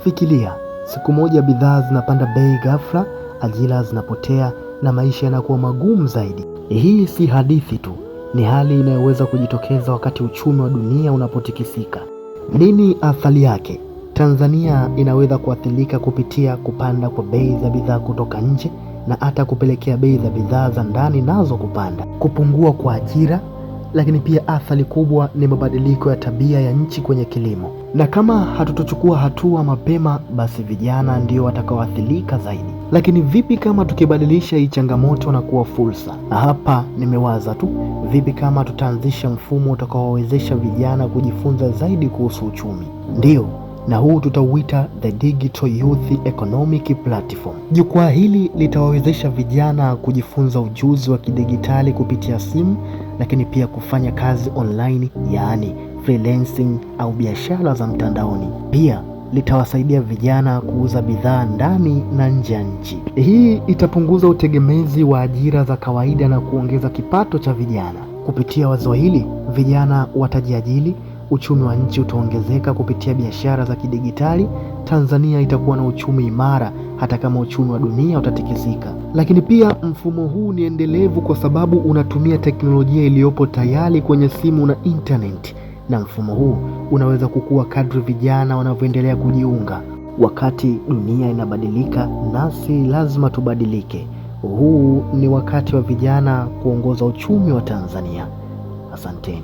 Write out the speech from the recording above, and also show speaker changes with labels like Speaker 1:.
Speaker 1: Fikiria, siku moja bidhaa zinapanda bei ghafla, ajira zinapotea na maisha yanakuwa magumu zaidi. Hii si hadithi tu, ni hali inayoweza kujitokeza wakati uchumi wa dunia unapotikisika. Nini athari yake? Tanzania inaweza kuathirika kupitia kupanda kwa bei za bidhaa kutoka nje na hata kupelekea bei za bidhaa za ndani nazo kupanda, kupungua kwa ajira, lakini pia athari kubwa ni mabadiliko ya tabia ya nchi kwenye kilimo. Na kama hatutochukua hatua mapema, basi vijana ndio watakaoathirika zaidi. Lakini vipi kama tukibadilisha hii changamoto na kuwa fursa? Hapa nimewaza tu, vipi kama tutaanzisha mfumo utakaowawezesha vijana kujifunza zaidi kuhusu uchumi? Ndiyo, na huu tutauita The Digital Youth Economic Platform. Jukwaa hili litawawezesha vijana kujifunza ujuzi wa kidigitali kupitia simu, lakini pia kufanya kazi online, yaani freelancing au biashara za mtandaoni. Pia litawasaidia vijana kuuza bidhaa ndani na nje ya nchi. Hii itapunguza utegemezi wa ajira za kawaida na kuongeza kipato cha vijana. Kupitia wazo hili, vijana watajiajiri, uchumi wa nchi utaongezeka kupitia biashara za kidigitali. Tanzania itakuwa na uchumi imara hata kama uchumi wa dunia utatikisika. Lakini pia mfumo huu ni endelevu kwa sababu unatumia teknolojia iliyopo tayari kwenye simu na intaneti, na mfumo huu unaweza kukua kadri vijana wanavyoendelea kujiunga. Wakati dunia inabadilika, nasi lazima tubadilike. Huu ni wakati wa vijana kuongoza uchumi wa Tanzania. Asanteni.